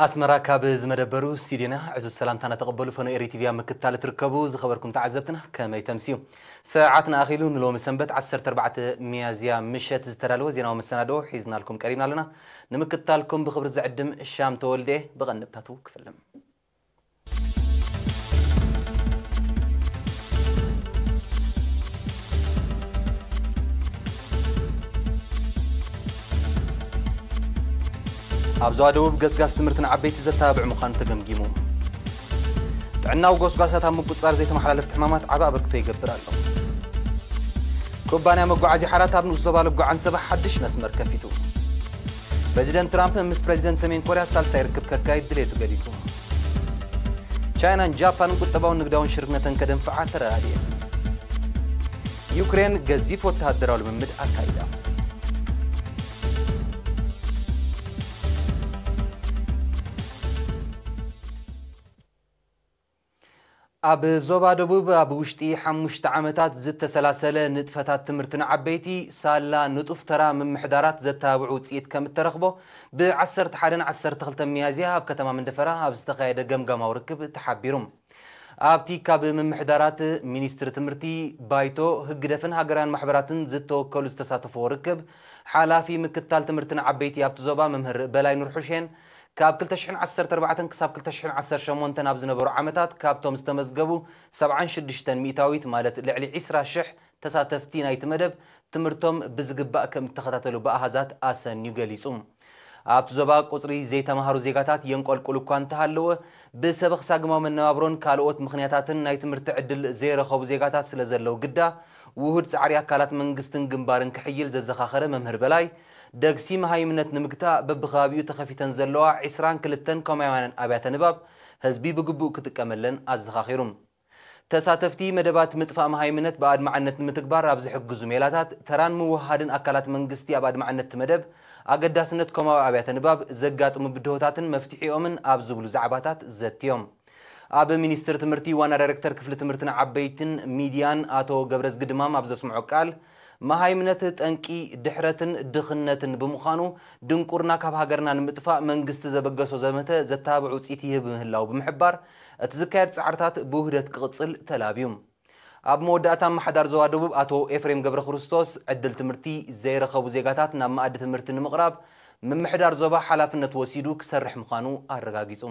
ኣስመራ ካብ ዝመደበሩ ስቱድዮና ዕዙዝ ሰላምታና ተቐበሉ። ፈኖ ኤሪ ቲቪ ኣብ ምክትታል እትርከቡ ዝኸበርኩም ተዓዘብትና ከመይ ተምስዩ? ሰዓትና ኣኺሉ ንሎሚ ሰንበት ዓሰርተ ኣርባዕተ ሚያዝያ ምሸት ዝተዳለወ ዜናዊ መሰናድኦ ሒዝናልኩም ቀሪብና ኣለና። ንምክትታልኩም ብኽብሪ ዝዕድም ሻም ተወልደ ብቐንድብታቱ ክፍልም። ኣብ ዞባ ደቡብ ገስጋስ ትምህርቲ ንዓበይቲ ዘተባብዕ ምዃኑ ተገምጊሙ። ጥዕናዊ ጎስጓሳት ኣብ ምቁጽጻር ዘይተመሓላለፍቲ ሕማማት ዓቢ ኣበርክቶ ይገብር ኣሎ። ኩባንያ መጓዓዝያ ሓራት ኣብ ንኡስ ዞባ ልጓ ዓንሰባ ሓድሽ መስመር ከፊቱ። ፕረዚደንት ትራምፕ ምስ ፕረዚደንት ሰሜን ኮርያ ሳልሳይ ርክብ ከካይድ ድሌቱ ገሊጹ። ቻይናን ጃፓንን ቁጠባውን ንግዳውን ሽርክነተን ከደንፍዓ ተረዳድኤን። ዩክሬን ገዚፍ ወተሃደራዊ ልምምድ ኣካይዳ። ኣብ ዞባ ደቡብ ኣብ ውሽጢ ሓሙሽተ ዓመታት ዝተሰላሰለ ንጥፈታት ትምህርቲ ንዓበይቲ ሳላ ንጡፍ ተራ ምምሕዳራት ዘተባብዑ ውፅኢት ከም እተረኽቦ ብ ዓሰርተ ሓደ ዓሰርተ ክልተ ሚያዝያ ኣብ ከተማ መንደፈራ ኣብ ዝተኻየደ ገምጋማዊ ርክብ ተሓቢሩ። ኣብቲ ካብ ምምሕዳራት፣ ሚኒስትሪ ትምህርቲ፣ ባይቶ፣ ህግደፍን ሃገራውያን ማሕበራትን ዝተወከሉ ዝተሳተፍዎ ርክብ፣ ሓላፊ ምክትታል ትምህርቲ ንዓበይቲ ኣብቲ ዞባ መምህር በላይ ኑርሑሼን፣ ካብ ክልተ ሽሕን ዓሰርተ ኣርባዕተን ክሳብ ክልተ ሽሕን ዓሰርተ ሸሞንተን ኣብ ዝነበሩ ዓመታት ካብቶም ዝተመዝገቡ ሰብዓን ሽዱሽተን ሚእታዊት ማለት ልዕሊ ዕስራ ሽሕ ተሳተፍቲ ናይቲ መደብ ትምህርቶም ብዝግባእ ከም እተኸታተሉ ብኣሃዛት ኣሰንዩ ገሊጹ። ኣብቲ ዞባ ቁጽሪ ዘይተማሃሩ ዜጋታት የንቆልቁል እኳ እንተሃለወ፣ ብሰበኽ ሳግማዊ መነባብሮን ካልኦት ምኽንያታትን ናይ ትምህርቲ ዕድል ዘይረኸቡ ዜጋታት ስለ ዘለዉ ግዳ፣ ውሁድ ጻዕሪ ኣካላት መንግስትን ግንባርን ክሕይል ዘዘኻኸረ መምህር በላይ፣ ደግሲ መሃይምነት ንምግታእ በብኸባቢኡ ተኸፊተን ዘለዋ ዕስራን ክልተን ኮማያውያን ኣብያተ ንባብ ህዝቢ ብግቡእ ክጥቀመለን ኣዘኻኺሩ። ተሳተፍቲ መደባት ምጥፋእ መሃይምነት ብኣድማዕነት ንምትግባር ኣብ ዝሕግዙ ሜላታት ተራን ምውህሃድን ኣካላት መንግስቲ ኣብ ኣድማዕነት እቲ መደብ ኣገዳስነት ኮማዊ ኣብያተ ንባብ ዘጋጥሙ ብድሆታትን መፍትሒኦምን ኣብ ዝብሉ ዛዕባታት ዘትዮም። ኣብ ሚኒስቴር ትምህርቲ ዋና ዳይሬክተር ክፍሊ ትምህርትን ዓበይትን ሚድያን ኣቶ ገብረዝጊ ድማም ኣብ ዘስምዖ ቃል፣ መሃይምነት ጠንቂ ድሕረትን ድኽነትን ብምዃኑ፣ ድንቁርና ካብ ሃገርና ንምጥፋእ መንግስቲ ዘበገሶ ዘመተ ዘተባብዕ ውፅኢት ይህብ ምህላው ብምሕባር፣ እቲ ዝካየድ ፃዕርታት ብውህደት ክቕፅል ተላብዩ። ኣብ መወዳእታ ኣመሓዳሪ ዞባ ደቡብ ኣቶ ኤፍሬም ገብረክርስቶስ፣ ዕድል ትምህርቲ ዘይረኸቡ ዜጋታት ናብ መኣዲ ትምህርቲ ንምቕራብ ምምሕዳር ዞባ ሓላፍነት ወሲዱ ክሰርሕ ምዃኑ ኣረጋጊጹ።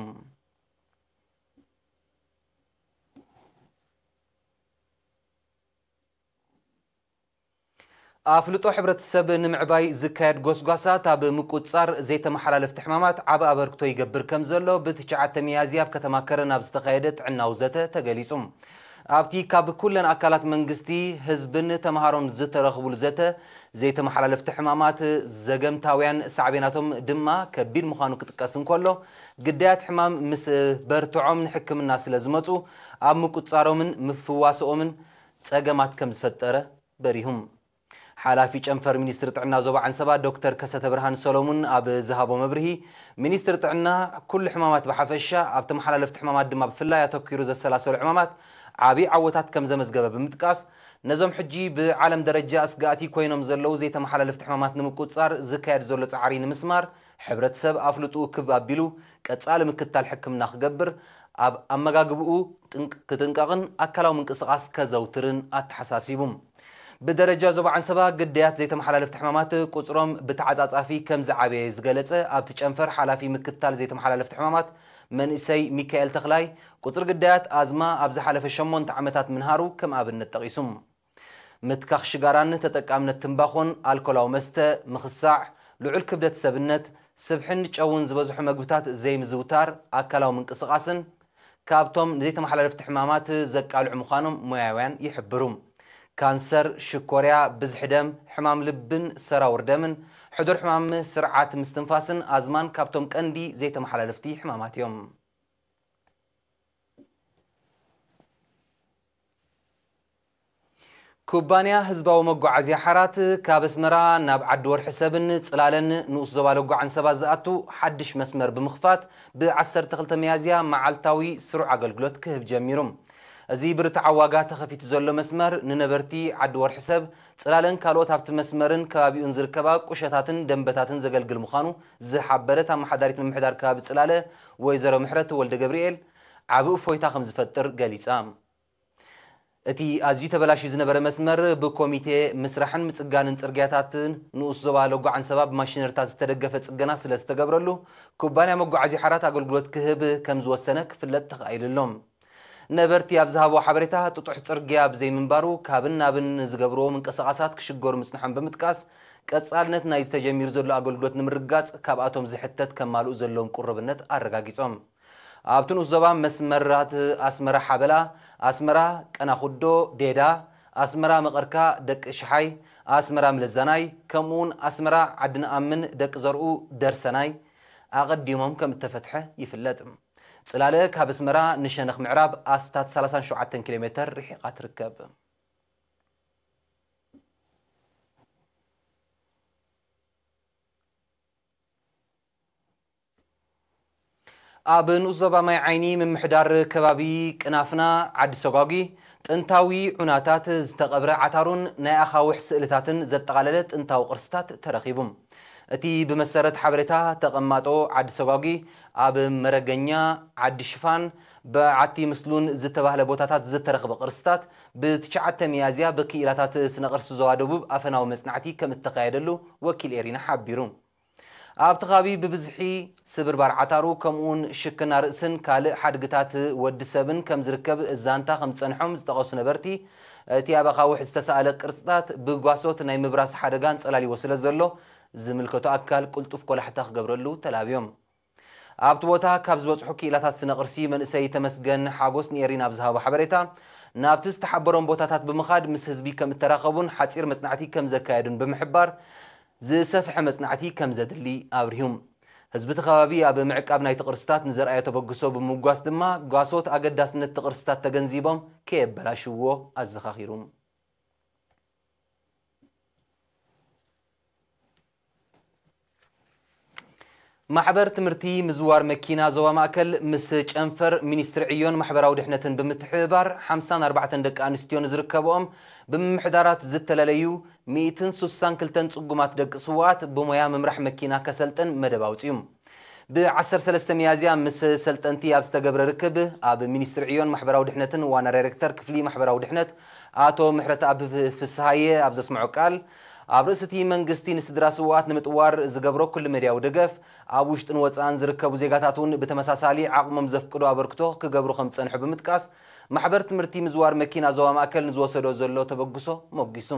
ኣፍልጦ ሕብረተሰብ ንምዕባይ ዝካየድ ጎስጓሳት ኣብ ምቁጽጻር ዘይተመሓላለፍቲ ሕማማት ዓቢ ኣበርክቶ ይገብር ከም ዘሎ ብትሽዓተ ሚያዝያ ኣብ ከተማ ከረን ኣብ ዝተኻየደ ጥዕናዊ ዘተ ተገሊጹ። ኣብቲ ካብ ኩለን ኣካላት መንግስቲ፣ ህዝብን ተምሃሮን ዝተረኽቡሉ ዘተ፣ ዘይተመሓላለፍቲ ሕማማት ዘገምታውያን ሳዕቤናቶም ድማ ከቢድ ምዃኑ ክጥቀስ እንከሎ፣ ግዳያት ሕማም ምስ በርትዖም ንሕክምና ስለ ዝመጹ፣ ኣብ ምቁጽጻሮምን ምፍዋስኦምን ጸገማት ከም ዝፈጠረ በሪሁ። ሓላፊ ጨንፈር ሚኒስትሪ ጥዕና ዞባ ዓንሰባ ዶክተር ከሰተ ብርሃን ሰሎሙን ኣብ ዝሃቦ መብርሂ፣ ሚኒስትሪ ጥዕና ኩሉ ሕማማት ብሓፈሻ፣ ኣብ ተመሓላለፍቲ ሕማማት ድማ ብፍላይ ኣተኲሩ ዘሰላሰሉ ሕማማት ዓብዪ ዓወታት ከም ዘመዝገበ ብምጥቃስ፣ ነዞም ሕጂ ብዓለም ደረጃ ኣስጋእቲ ኮይኖም ዘለዉ ዘይተመሓላለፍቲ ሕማማት ንምቁጽጻር ዝካየድ ዘሎ ጻዕሪ ንምስማር፣ ሕብረተሰብ ኣፍልጥኡ ክብ ኣቢሉ ቀጻሊ ምክትታል ሕክምና ክገብር፣ ኣብ ኣመጋግብኡ ጥንቅ-፣ ክጥንቀቕን ኣካላዊ ምንቅስቓስ ከዘውትርን ኣተሓሳሲቡ። ብደረጃ ዞባ ዓንሰባ ግዳያት ዘይተመሓላለፍቲ ሕማማት ቁጽሮም ብተዓጻጻፊ ከም ዝዓበየ ዝገለጸ ኣብቲ ጨንፈር ሓላፊ ምክትታል ዘይተመሓላለፍቲ ሕማማት መንእሰይ ሚካኤል ተኽላይ፣ ቁጽሪ ግዳያት ኣዝማ ኣብ ዝሓለፈ ሸሞንተ ዓመታት ምንሃሩ ከም ኣብነት ጠቒሱ። ምትካኽ ሽጋራን ተጠቃምነት ትምባኾን ኣልኮላዊ መስተ ምኽሳዕ፣ ልዑል ክብደት ሰብነት፣ ስብሕን ጨውን ዝበዝሑ መግብታት ዘይምዝውታር፣ ኣካላዊ ምንቅስቓስን ካብቶም ንዘይተመሓላለፍቲ ሕማማት ዘቃልዑ ምዃኖም ሞያውያን ይሕብሩ። ካንሰር፣ ሽኮርያ፣ ብዝሒ ደም፣ ሕማም ልብን ሰራውር ደምን፣ ሕዱር ሕማም ስርዓት ምስትንፋስን ኣዝማን ካብቶም ቀንዲ ዘይተመሓላለፍቲ ሕማማት እዮም። ኩባንያ ህዝባዊ መጓዓዝያ ሓራት ካብ ኣስመራ ናብ ዓዲ ወርሒ ሰብን ጽላለን ንኡስ ዞባ ለጓ ዓንሰባ ዝኣቱ ሓድሽ መስመር ብምኽፋት ብ ዓሰርተ ክልተ ሚያዝያ መዓልታዊ ስሩዕ ኣገልግሎት ክህብ ጀሚሩ። እዚ ብርትዓዊ ዋጋ ተኸፊቱ ዘሎ መስመር ንነበርቲ ዓዲ ወርሒ ሰብ፣ ጽላለን ካልኦት ኣብቲ መስመርን ከባቢኡን ዝርከባ ቁሸታትን ደንበታትን ዘገልግል ምዃኑ ዝሓበረት ኣመሓዳሪት ምምሕዳር ከባቢ ጽላለ ወይዘሮ ምሕረት ወልደ ገብርኤል፣ ዓቢ እፎይታ ከም ዝፈጥር ገሊጻ። እቲ ኣዝዩ ተበላሽዩ ዝነበረ መስመር ብኮሚቴ ምስራሕን ምጽጋንን ጽርግያታትን ንኡስ ዞባ ለጓ ዓንሰባ ብማሽነሪታት ዝተደገፈ ጽገና ስለ ዝተገብረሉ፣ ኩባንያ መጓዓዝያ ሓራት ኣገልግሎት ክህብ ከም ዝወሰነ ክፍለጥ ተኻኢሉ ኣሎ። ነበርቲ ኣብ ዝሃብዎ ሓበሬታ፣ ጥጡሕ ጽርግያ ብዘይምንባሩ፣ ካብን ናብን ዝገብርዎ ምንቅስቓሳት ክሽገሩ ምጽንሖም ብምጥቃስ፣ ቀጻልነት ናይ ዝተጀሚሩ ዘሎ ኣገልግሎት ንምርግጋጽ፣ ካብኣቶም ዝሕተት ከማልኡ ዘለዎም ቁርብነት ኣረጋጊጾም። ኣብቲ ንኡስ ዞባ መስመራት ኣስመራ ሓበላ፣ ኣስመራ ቀናኹዶ ዴዳ፣ ኣስመራ መቐርካ ደቂ ሽሓይ፣ ኣስመራ ምለዛናይ፣ ከምኡውን ኣስመራ ዓዲ ንኣምን ደቂ ዘርኡ ደርሰናይ ኣቐዲሞም ከም እተፈትሐ ይፍለጥ። ጽላለ ካብ ኣስመራ ንሸነኽ ምዕራብ ኣስታት ሰላሳን ሸውዓተን ኪሎ ሜተር ርሒቓ ትርከብ። ኣብ ንኡስ ዞባ ማይ ዓይኒ ምምሕዳር ከባቢ ቅናፍና ዓዲ ሰጓጒ ጥንታዊ ዑናታት ዝተቐብረ ዓታሩን ናይ ኣኻውሕ ስእልታትን ዘጠቓለለ ጥንታዊ ቅርስታት ተረኺቡ። እቲ ብመሰረት ሓበሬታ ተቐማጦ ዓዲ ሰጓጒ ኣብ መረገኛ ዓዲ ሽፋን በዓቲ ምስሉን ዝተባህለ ቦታታት ዝተረኽበ ቅርስታት ብትሽዓተ ሚያዝያ ብክኢላታት ስነ ቅርሲ ዞባ ደቡብ ኣፈናዊ መጽናዕቲ ከም እተኻየደሉ ወኪል ኤሪና ሓቢሩ። ኣብቲ ከባቢ ብብዝሒ ስብርባር ዓታሩ ከምኡውን ሽክና ርእስን ካልእ ሓድግታት ወዲ ሰብን ከም ዝርከብ ዛንታ ከም ዝጸንሖም ዝጠቐሱ ነበርቲ፣ እቲ ኣብ ኣኻውሕ ዝተሳእለ ቅርጽታት ብጓሶት ናይ ምብራስ ሓደጋ ኣንጸላልይዎ ስለ ዘሎ ዝምልከቶ ኣካል ቅልጡፍ ኮላሕታ ክገብረሉ ተላብዮም። ኣብቲ ቦታ ካብ ዝበጽሑ ክኢላታት ስነ ቅርሲ መንእሰይ ተመስገን ሓጎስ ንኤሪና ኣብ ዝሃቦ ሓበሬታ፣ ናብቲ ዝተሓበሮም ቦታታት ብምኻድ ምስ ህዝቢ ከም እተራኸቡን ሓጺር መጽናዕቲ ከም ዘካየዱን ብምሕባር፣ ዝሰፍሐ መጽናዕቲ ከም ዘድሊ ኣብሪሁ። ህዝቢ እቲ ከባቢ ኣብ ምዕቃብ ናይቲ ቅርስታት ንዘርኣዮ ተበግሶ ብምምጓስ ድማ፣ ጓሶት ኣገዳስነት እቲ ቅርስታት ተገንዚቦም ከየበላሽዎ ኣዘኻኺሩ። ማሕበር ትምህርቲ ምዝዋር መኪና ዞባ ማእከል ምስ ጨንፈር ሚኒስትሪ ዕዮን ማሕበራዊ ድሕነትን ብምትሕብባር፣ ሓምሳን ኣርባዕተን ደቂ ኣንስትዮ ንዝርከብኦም ብምምሕዳራት ዝተለለዩ ሚእትን ሱሳን ክልተን ጽጉማት ደቂ ስውኣት ብሞያ ምምራሕ መኪና ከሰልጥን መደብ ኣውጺኡ። ብ ዓሰርተ ሰለስተ ሚያዝያ ምስ ሰልጠንቲ ኣብ ዝተገብረ ርክብ፣ ኣብ ሚኒስትሪ ዕዮን ማሕበራዊ ድሕነትን ዋና ዳይሬክተር ክፍሊ ማሕበራዊ ድሕነት ኣቶ ምሕረተኣብ ፍስሃየ ኣብ ዘስምዖ ቃል፣ ኣብ ርእሲ እቲ መንግስቲ ንስድራ ስውኣት ንምጥዋር ዝገብሮ ኩሉ መድያዊ ደገፍ፣ ኣብ ውሽጥን ወጻእን ዝርከቡ ዜጋታት እውን ብተመሳሳሊ ዓቕሞም ዘፍቅዶ ኣበርክቶ ክገብሩ ከም ዝጸንሑ ብምጥቃስ፣ ማሕበር ትምህርቲ ምዝዋር መኪና ዞባ ማእከል ንዝወሰዶ ዘሎ ተበግሶ ሞጒሱ።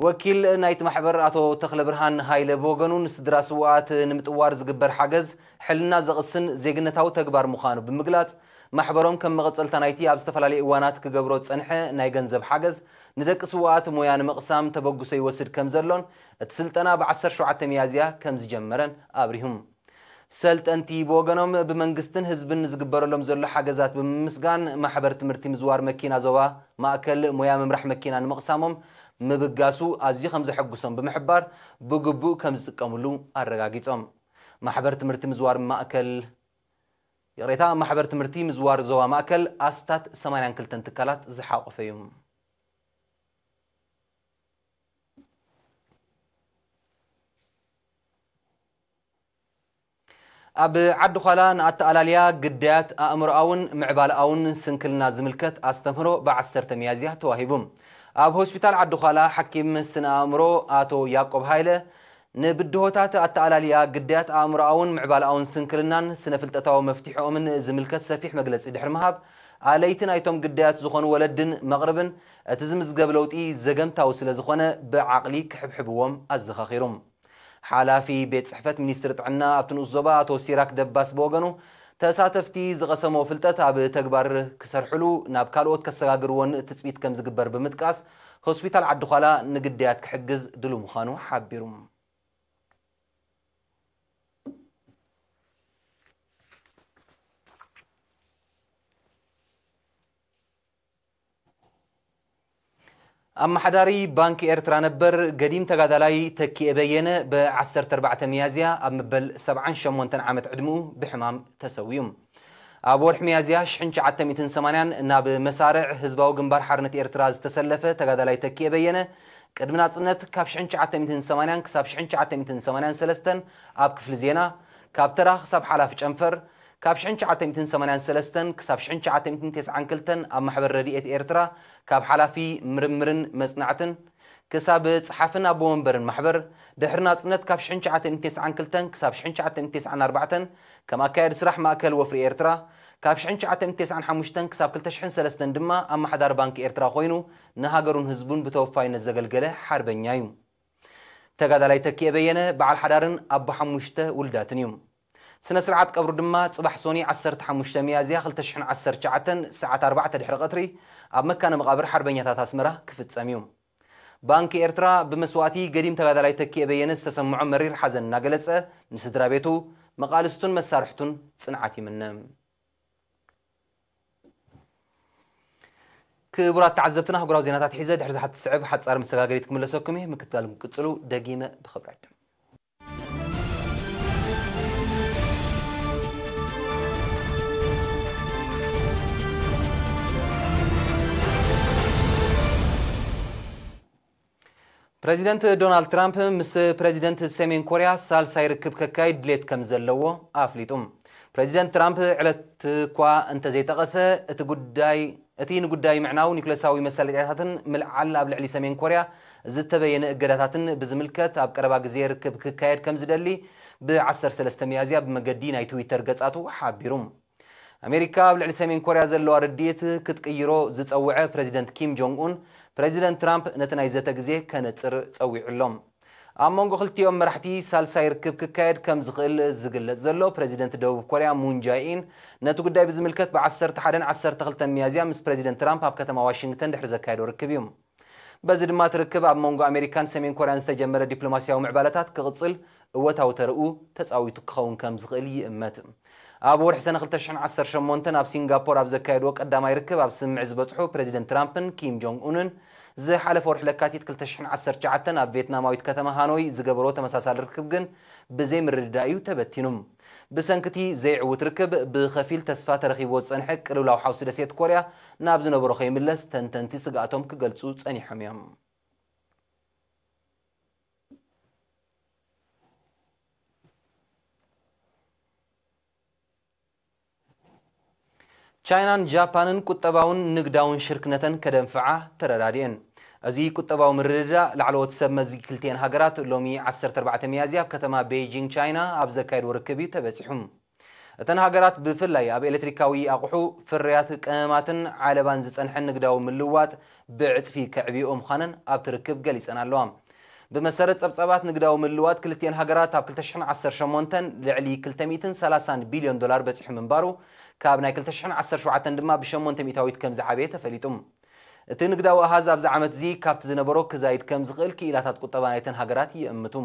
ወኪል ናይቲ ማሕበር ኣቶ ተኽለብርሃን ሃይለ ብወገኑ፣ ንስድራ ስውኣት ንምጥዋር ዝግበር ሓገዝ ሕልና ዘቕስን ዜግነታዊ ተግባር ምዃኑ ብምግላጽ፣ ማሕበሮም ከም መቐጸልታ ናይቲ ኣብ ዝተፈላለዩ እዋናት ክገብሮ ዝጸንሐ ናይ ገንዘብ ሓገዝ፣ ንደቂ ስውኣት ሞያ ንምቕሳም ተበግሶ ይወስድ ከም ዘሎን እቲ ስልጠና ብ ዓሰርተ ሸውዓተ ሚያዝያ ከም ዝጀመረን ኣብሪሁም። ሰልጠንቲ ብወገኖም፣ ብመንግስትን ህዝብን ዝግበረሎም ዘሎ ሓገዛት ብምምስጋን፣ ማሕበር ትምህርቲ ምዝዋር መኪና ዞባ ማእከል ሞያ ምምራሕ መኪና ንምቕሳሞም ምብጋሱ ኣዝዩ ከም ዘሐጉሶም ብምሕባር፣ ብግቡእ ከም ዝጥቀምሉ ኣረጋጊጾም። ማሕበር ትምህርቲ ምዝዋር ማእከል፣ ይቕሬታ፣ ማሕበር ትምህርቲ ምዝዋር ዞባ ማእከል ኣስታት ሰማንያን ክልተን ትካላት ዝሓቖፈ እዩ። ኣብ ዓዲ ዃላ ንኣተኣላልያ ግዳያት ኣእምሮኣውን ምዕባለኣውን ስንክልና ዝምልከት ኣስተምህሮ ብ ዓሰርተ ሚያዝያ ተዋሂቡ። ኣብ ሆስፒታል ዓዲ ዃላ ሓኪም ስነ ኣእምሮ ኣቶ ያዕቆብ ሃይለ፣ ንብድሆታት ኣተኣላልያ ግዳያት ኣእምሮኣውን ምዕባለኣውን ስንክልናን ስነ ፍልጠታዊ መፍትሒኦምን ዝምልከት ሰፊሕ መግለጺ ድሕሪ ምሃብ፣ ኣለይቲ ናይቶም ግዳያት ዝኾኑ ወለድን መቕርብን፣ እቲ ዝምዝገብ ለውጢ ዘገምታዊ ስለ ዝኾነ፣ ብዓቕሊ ክሕብሕብዎም ኣዘኻኺሩ። ሓላፊ ቤት ጽሕፈት ሚኒስትሪ ጥዕና ኣብቲ ንኡስ ዞባ ኣቶ ሲራክ ደባስ ብወገኑ፣ ተሳተፍቲ ዝቐሰምዎ ፍልጠት ኣብ ተግባር ክሰርሕሉ ናብ ካልኦት ከሰጋግርዎን ትጽቢት ከም ዝግበር ብምጥቃስ፣ ሆስፒታል ዓዲ ዃላ ንግዳያት ክሕግዝ ድሉው ምዃኑ ሓቢሩ። ኣመሓዳሪ ባንኪ ኤርትራ ነበር ገዲም ተጋዳላይ ተኪኤ በየነ ብ ዓሰርተ ኣርባዕተ ሚያዝያ ኣብ መበል ሰብዓን ሸሞንተን ዓመት ዕድምኡ ብሕማም ተሰዊኡ። ኣብ ወርሒ ሚያዝያ ሽሕን ትሽዓተ ሚእትን ሰማንያን ናብ መሳርዕ ህዝባዊ ግንባር ሓርነት ኤርትራ ዝተሰለፈ ተጋዳላይ ተኪኤ በየነ፣ ቅድሚ ናጽነት ካብ ሽሕን ትሽዓተ ሚእትን ሰማንያን ክሳብ ሽሕን ትሽዓተ ሚእትን ሰማንያን ሰለስተን ኣብ ክፍሊ ዜና፣ ካብ ተራ ክሳብ ሓላፊ ጨንፈር፣ ካብ ሽሕን ትሽዓተ ሚእትን ሰማንያን ሰለስተን ክሳብ ሽሕን ትሽዓተ ሚእትን ተስዓን ክልተን ኣብ ማሕበር ረድኤት ኤርትራ ካብ ሓላፊ ምርምርን መጽናዕትን ክሳብ ጸሓፍን ኣቦ መንበርን ማሕበር፣ ድሕሪ ናጽነት ካብ ሽሕን ትሽዓተ ሚእትን ተስዓን ክልተን ክሳብ ሽሕን ትሽዓተ ሚእትን ተስዓን ኣርባዕተን ከም ኣካያዲ ስራሕ ማእከል ወፍሪ ኤርትራ፣ ካብ ሽሕን ትሽዓተ ሚእትን ተስዓን ሓሙሽተን ክሳብ ክልተ ሽሕን ሰለስተን ድማ ኣመሓዳሪ ባንኪ ኤርትራ ኮይኑ ንሃገሩን ህዝቡን ብተወፋይነት ዘገልገለ ሓርበኛ እዩ። ተጋዳላይ ተኪኤ በየነ በዓል ሓዳርን ኣቦ ሓሙሽተ ውሉዳትን እዩ። ስነ ስርዓት ቀብሩ ድማ ጽባሕ ሶኒ ዓሰርተ ሓሙሽተ ሚያዝያ ክልተ ሽሕን ዓሰርተ ትሽዓተን ሰዓት ኣርባዕተ ድሕሪ ቀትሪ ኣብ መካነ መቓብር ሓርበኛታት ኣስመራ ክፍጸም እዩ። ባንኪ ኤርትራ ብመስዋእቲ ገዲም ተጋዳላይ ተኪኤ በየነ ዝተሰምዖ መሪር ሓዘን እናገለጸ፣ ንስድራ ቤቱ፣ መቓልስቱን መሳርሕቱን ጽንዓት ይምነ። ክቡራት ተዓዘብትና፣ ኣህጉራዊ ዜናታት ሒዘ ድሕሪ ዝሓት ስዕብ ሓጻር መሰጋገሪት ክምለሰኩም እየ። ምክትታልኩም ቅጽሉ። ደጊመ ብኽብሪ ዕድም። ፕረዚደንት ዶናልድ ትራምፕ ምስ ፕረዚደንት ሰሜን ኮርያ ሳልሳይ ርክብ ከካይድ ድሌት ከም ዘለዎ ኣፍሊጡ። ፕረዚደንት ትራምፕ ዕለት እኳ እንተዘይጠቐሰ፣ እቲ ጉዳይ እቲ ንጉዳይ ምዕናው ኒኩለሳዊ መሳለጥያታትን ምልዓል ኣብ ልዕሊ ሰሜን ኮርያ ዝተበየነ እገዳታትን ብዝምልከት ኣብ ቀረባ ግዜ ርክብ ክካየድ ከም ዝደሊ ብ ዓሰርተ ሰለስተ ሚያዝያ ብመገዲ ናይ ትዊተር ገጻቱ ሓቢሩ። ኣሜሪካ ኣብ ልዕሊ ሰሜን ኮርያ ዘለዋ ርድኢት ክትቅይሮ ዝጸውዐ ፕረዚደንት ኪም ጆንግ ኡን፣ ፕረዚደንት ትራምፕ ነቲ ናይ ዘተ ግዜ ከነጽር ጸዊዑ ኣሎ። ኣብ መንጎ ክልቲኦም መራሕቲ ሳልሳይ ርክብ ክካየድ ከም ዝኽእል ዝግለጽ ዘሎ ፕረዚደንት ደቡብ ኮርያ ሙን ጃይኢን፣ ነቲ ጉዳይ ብዝምልከት ብ ዓሰርተ ሓደን ዓሰርተ ክልተን ሚያዝያ ምስ ፕረዚደንት ትራምፕ ኣብ ከተማ ዋሽንግተን ድሕሪ ዘካየዶ ርክብ እዩ። በዚ ድማ እቲ ርክብ ኣብ መንጎ ኣሜሪካን ሰሜን ኮርያን ዝተጀመረ ዲፕሎማስያዊ ምዕባለታት ክቕጽል እወታዊ ተርኡ ተጻዊቱ ክኸውን ከም ዝኽእል ይእመት። ኣብ ወርሒ ሰነ ክልተ ሽሕን ዓሰርተ ሸሞንተን ኣብ ሲንጋፖር ኣብ ዘካየድዎ ቀዳማይ ርክብ ኣብ ስምምዕ ዝበጽሑ ፕረዚደንት ትራምፕን ኪም ጆንግ ኡንን፣ ዝሓለፈ ወርሒ ለካቲት ክልተ ሽሕን ዓሰርተ ትሽዓተን ኣብ ቬትናማዊት ከተማ ሃኖይ ዝገበርዎ ተመሳሳሊ ርክብ ግን ብዘይምርድዳእ እዩ ተበቲኑ። ብሰንኪ እቲ ዘይዕዉት ርክብ፣ ብኸፊል ተስፋ ተረኺብዎ ዝጸንሐ ቅልውላው ሓውሲ ደሴት ኮርያ ናብ ዝነበሮ ከይምለስ ተንተንቲ ስግኣቶም ክገልጹ ጸኒሖም እዮም። ቻይናን ጃፓንን ቁጠባውን ንግዳውን ሽርክነተን ከደንፍዓ ተረዳዲኤን። እዚ ቁጠባዊ ምርድዳእ ላዕለዎት ሰብ መዚ ክልቲኤን ሃገራት ሎሚ ዓሰርተ ኣርባዕተ ሚያዝያ ኣብ ከተማ ቤይጂንግ ቻይና ኣብ ዘካየድዎ ርክብ እዩ ተበጺሑ። እተን ሃገራት ብፍላይ ኣብ ኤሌክትሪካዊ ኣቑሑ፣ ፍርያት ቀመማትን ዓለባን ዝጸንሐ ንግዳዊ ምልውዋጥ ብዕጽፊ ከዕብይኦ ምዃነን ኣብቲ ርክብ ገሊጸን ኣለዋ። ብመሰረት ጸብጻባት ንግዳዊ ምልውዋጥ ክልቲኤን ሃገራት ኣብ ክልተ ሽሕን ዓሰርተ ሸሞንተን ልዕሊ ክልተ ሚእትን ሰላሳን ቢልዮን ዶላር በጺሑ ምንባሩ፣ ካብ ናይ ክልተ ሽሕን ዓሰርተ ሸውዓተን ድማ ብሸሞንተ ሚእታዊት ከም ዝዓበየ ተፈሊጡ። እቲ ንግዳዊ ኣሃዝ ኣብዚ ዓመት እዚ ካብቲ ዝነበሮ ክዛይድ ከም ዝኽእል ክኢላታት ቁጠባ ናይተን ሃገራት ይእምቱ።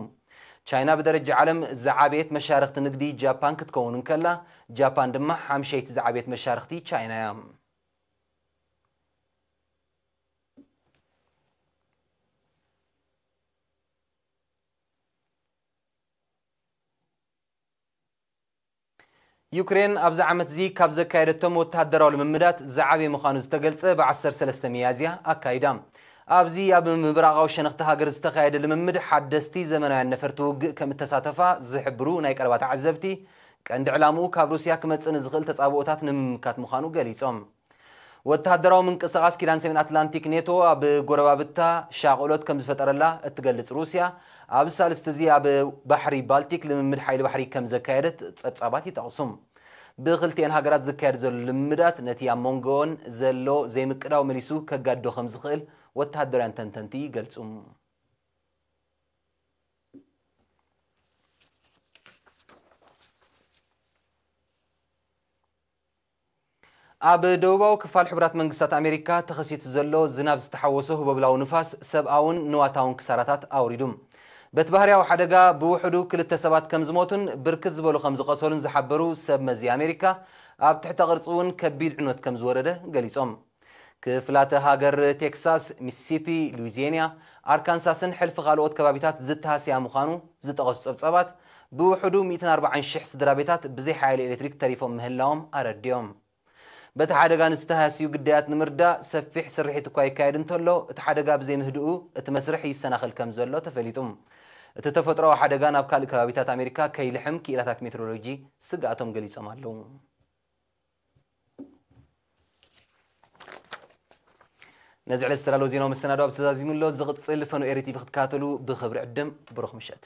ቻይና ብደረጃ ዓለም ዝዓበየት መሻርኽቲ ንግዲ ጃፓን ክትከውን እንከላ፣ ጃፓን ድማ ሓምሸይቲ ዝዓበየት መሻርኽቲ ቻይና እያ። ዩክሬን ኣብዚ ዓመት እዚ ካብ ዘካየደቶም ወተሃደራዊ ልምምዳት ዝዓበየ ምዃኑ ዝተገልጸ ብ ዓሰርተ ሰለስተ ሚያዝያ ኣካይዳ። ኣብዚ ኣብ ምብራቓዊ ሸነኽቲ ሃገር ዝተኻየደ ልምምድ ሓደስቲ ዘመናውያን ነፈርቲ ውግእ ከም እተሳተፋ ዝሕብሩ ናይ ቀረባ ተዓዘብቲ፣ ቀንዲ ዕላምኡ ካብ ሩስያ ክመጽእ ንዝኽእል ተጻብኦታት ንምምካት ምዃኑ ገሊጾም። ወተሃደራዊ ምንቅስቓስ ኪዳን ሰሜን ኣትላንቲክ ኔቶ ኣብ ጎረባብታ ሻቕሎት ከም ዝፈጠረላ እትገልጽ ሩስያ፣ ኣብ ሳልስቲ እዚ ኣብ ባሕሪ ባልቲክ ልምምድ ሓይሊ ባሕሪ ከም ዘካየደት ጸብጻባት ይጠቕሱ። ብክልቲኤን ሃገራት ዝካየድ ዘሎ ልምምዳት ነቲ ኣብ መንጎኦን ዘሎ ዘይምቅዳው መሊሱ ከጋድዶ ከም ዝኽእል ወተሃደራውያን ተንተንቲ ይገልጹ። ኣብ ደቡባዊ ክፋል ሕቡራት መንግስታት ኣሜሪካ ተኸሲቱ ዘሎ ዝናብ ዝተሓወሶ ህቦብላዊ ንፋስ ሰብኣውን ንዋታውን ክሳራታት ኣውሪዱ። በቲ ባህርያዊ ሓደጋ ብውሕዱ ክልተ ሰባት ከም ዝሞቱን ብርክት ዝበሉ ከም ዝቐሰሉን ዝሓበሩ ሰብ መዚ ኣሜሪካ፣ ኣብ ትሕተ ቅርጺ እውን ከቢድ ዕንወት ከም ዝወረደ ገሊጾም። ክፍላተ ሃገር ቴክሳስ፣ ሚሲሲፒ፣ ሉዊዚያና፣ ኣርካንሳስን ሕልፊ ካልኦት ከባቢታት ዝተሃስያ ምዃኑ ዝጠቐሱ ጸብጻባት፣ ብውሕዱ ሚእትን ኣርባዓን ሽሕ ስድራ ቤታት ብዘይ ሓይሊ ኤሌክትሪክ ተሪፎም ምህላዎም ኣረዲኦም። በቲ ሓደጋ ንዝተሃስዩ ግዳያት ንምርዳእ ሰፊሕ ስርሒት እኳ ይካየድ እንተሎ፣ እቲ ሓደጋ ብዘይ ምህድኡ እቲ መስርሕ ይሰናኸል ከም ዘሎ ተፈሊጡ። እቲ ተፈጥሮኣዊ ሓደጋ ናብ ካልእ ከባቢታት ኣሜሪካ ከይልሕም ክኢላታት ሜትሮሎጂ ስግኣቶም ገሊጾም ኣለዉ። ነዚ ዕለት ዝተዳለወ ዜናዊ መሰናዶ ኣብ ዝተዛዚሙ ኣሎ። ዝቕጽል ፈኖ ኤሪ ቲቪ ክትከታተሉ ብኽብሪ ዕድም። ብሩኽ ምሸት።